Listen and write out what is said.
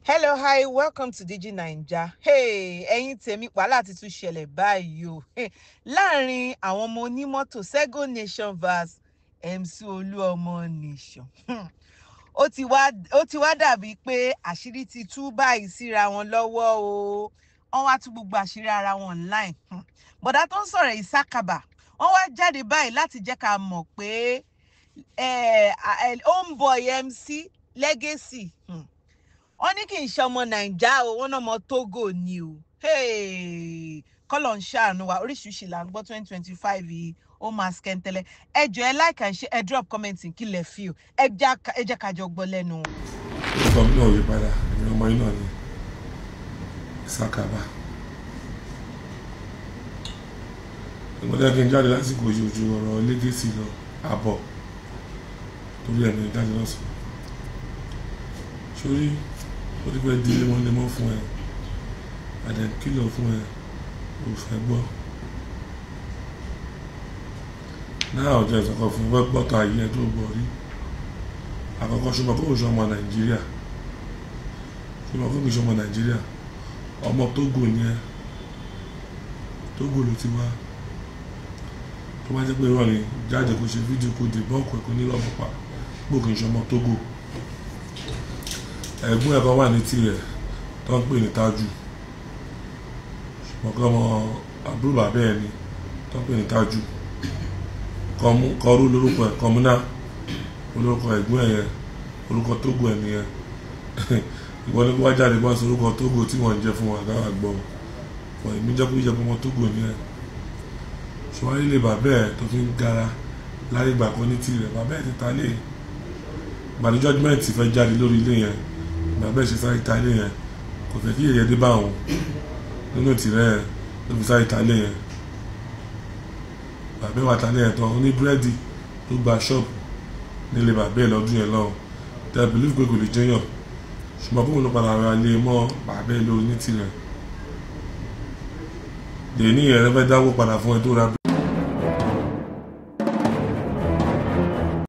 Hello, hi, welcome to Digi Naija. Hey, ẹ̀yin tèmi, wàhálà ti tún ṣẹlẹ̀ báyìí o. Hey, láàrin àwọn ọmọ onímọ́tò, Sego Nation vs MC Olúọmọ Nation. Ó ti wá dàbí pé àṣírí ti tú báyìí síra wọn lọ́wọ́ o. Wọ́n wá tú gbogbo àṣírí ara wọn online. Bọ̀dá tó ń sọ̀rọ̀ yìí, Sakaba, wọ́n wá jáde báyìí láti jẹ́ ká mọ̀ pé homeboy MC Legacy, wọ́n ní kì í ṣe ọmọ Nàìjà o, wọ́n náà ọmọ Togo ni o. Kọ́lọ̀ ń ṣàánú wa. Oríṣiríṣi là ń gbọ́. 2025 yìí, ó máa skẹ́ńtẹ́lẹ̀. Ẹ jọ̀ọ́, ẹ like and share, ẹ drop comment. Kí lẹ feel? Ẹ jẹ́ ká jọ gbọ́ lẹ́nu wọn. Orúkọ mi náà yí padà, èmi ọmọ yín náà ni Sakaba. Ìgbọ́dọ̀ kí n jáde lásìkò yìí ojú ọ̀rọ̀ Legacy lọ àbọ̀ torí ẹ̀mí jáde lọ́sàn-án sórí. Ó ti fẹ́ di lemọ́lemọ́ fún ẹ, àdẹ̀ kìlọ̀ fún ẹ, ò fẹ́ gbọ́ náà. Ọjọ́ ìsọ̀kọ̀ fún ẹ gbọ́tọ̀ ayé ẹ tó gbọ́ rí àkọ́kọ́. Ṣùgbọ́n kó o ṣe ọmọ Nàìjíríà, ṣùgbọ́n kó o ṣe ọmọ Nàìjíríà, ọmọ Tógò ni ẹ. Tógò ló ti wá. Tó bá jẹ́ pé irọ́ ni, jáde kó ṣe fídíò, kó dé bọ́ọ̀kù ẹ̀, kó ní lọ́mọ pa pé kì í ṣe ọmọ Tógò. Ẹ̀gbọ́n ẹ̀ kan wà ní tirẹ̀ tó ń pè ní Tájù, ṣùgbọ́n kí ọmọ àbúrò bàbá ẹ̀ ni tó ń pè ní Tájù. Kọrú lórúkọ ẹ̀, Kọmúná olórúkọ ẹ̀gbọ́n ẹ̀ yẹn, orúkọ Tógò ẹ̀ nìyẹn. Ìwọ ní kó wá jáde bá sọ orúkọ Tógò tí wọ́n ń jẹ́ fún wa káwá gbọ́ wọ́n. Èmi jẹ́ kó jẹ́ pé ọmọ Tógò nìyẹn. Ṣùgbọ́n ilé bàbá ẹ̀ tó fi ń gara láyé ìgbà kan ní tirẹ̀, bàbá ẹ̀ ti ta lé. Gbàdí judgement fẹ́ jáde lórí ilé yẹn, bàbá ẹ̀ ṣe sáré ta ilé yẹn. Kò fẹ́ kí èyẹ dé bá òun nínú tìrẹ yẹn ló fi sáré ta ilé yẹn. Bàbá ẹ̀ wá ta ilé yẹn tán, ó ní búrẹ́dì tó gba ṣọ́ọ̀bù nílé bàbá ẹ̀ lọ́dún yẹn lọ́hùn tẹ́ believe pé kò lè jẹ́yàn, ṣùgbọ́n kóun ló padà ra ilé mọ́ bàbá ẹ̀ lórí ní tirẹ̀. Lè ní ìyẹn fẹ́ dáwó padà fún ẹ tó ra.